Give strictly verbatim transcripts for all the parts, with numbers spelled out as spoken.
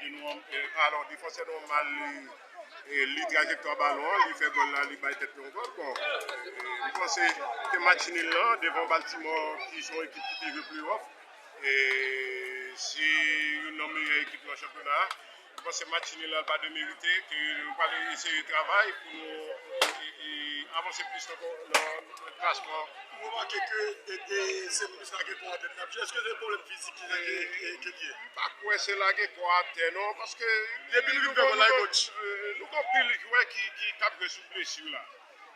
E nou, e, alò, defansè nou mal li, e, li trajektwa balon an, li fè gòl la, li bay tèt li yon gòl. Bon, e, m panse ke match nil lan, devan Baltimore, ki se yon ekip ki te jwe playoff, e, se youn nan meyè ekip nan chanpyona a. M panse match nil lan pa demerite, ke nou pral eseye travay pou nou, e, e, avanse plis nan, nan klasman. Ou remake ke, e, e, se plis lage kò atè n ap jwe. Èske se pwoblèm fizik ki, ki, ki, ki lye? M pa kwè se lage kò atè non, paske depi nou vin fè gòl la, coach, e, nou gen anpil jwè ki, ki, k ap jwe sou blesi la.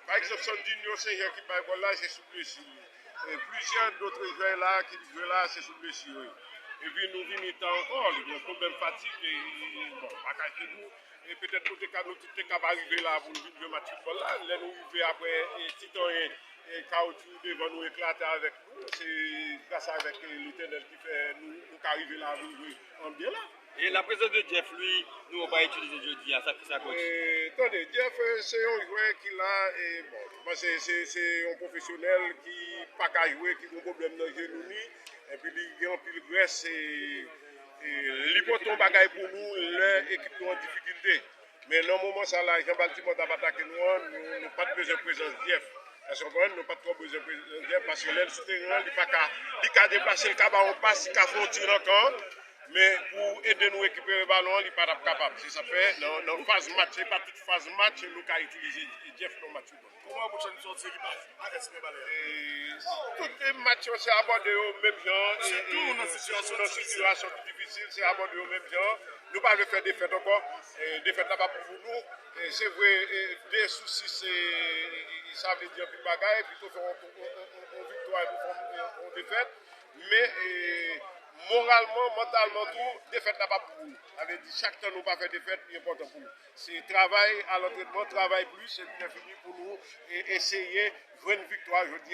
Pa egzanp, Sandinho Saint-Jean ki bay gòl la, se sou blesi li. E plizyè dòt jwè la ki jwe la, se sou blesi yo ye. Epi nou vini ta ankò, li gen pwoblèm fatig, e, e, bon, pa kache nou. E petèt nou te ka, nou tout te ka pa rive la pou nou vin jwe match foutbòl la. Lè nou rive apre, e, ti tan, e, e, kawotchou devan nou eklate avèk nou, se gras avèk, e, Letènèl ki fè nou, nou ka rive la pou nou jwe an byen la. E laprezans de Jeff, li, nou pa itilize jodi a, sa, sa, coach? E, tande, Jeff, e, se yon jwè ki la, e, bon, m panse se, se yon pwofesyonèl ki pa ka jwe, ki gen pwoblèm nan jenou li, epi li gen anpil grès, e, e, li pote yon bagay pou nou lè ekip nou an difikilte. Men nan moman sa la, jan Baltimore t ap atake nou an, nou, nou pa t bezwen prezans Jeff. Èske w konprann? Nou pa t twò bezwen prezans Jeff, paske lè l sou teren an, li pa ka, li ka deplase, li ka ba yon pas, li ka fè yon ti nan kan. Men pou ede nou rekipere balon an, li pa t ap kapab. Se sa k fè, nan, nan faz match, se pa tout faz match, nou ka itilize Jeff nan match foutbòl. Kòman w ap sòti ekip a, a S P Balè a? E, tout match yo, se abòde yo menm jan. E, sitou e, nan sitiyasyon difisil. Sitiyasyon ki difisil, se abòde yo menm jan. Nou pa vle fè defèt ankò. E, defèt la pa pou nou. E, se vre, e, de sou sis, e, e, sa vle di anpil bagay. Pito fè yon, yon, yon, yon, yon viktwa epi fè yon, yon, yon defèt. Men, e, moralman, mantalman tou, defèt la pa pou nou. Sa vle di, chak tan nou pa fè defèt, li enpòtan pou nou. Se travay a lantrenman, travay plis, epi lè fini pou nou, e, eseye jwenn viktwa jodi a.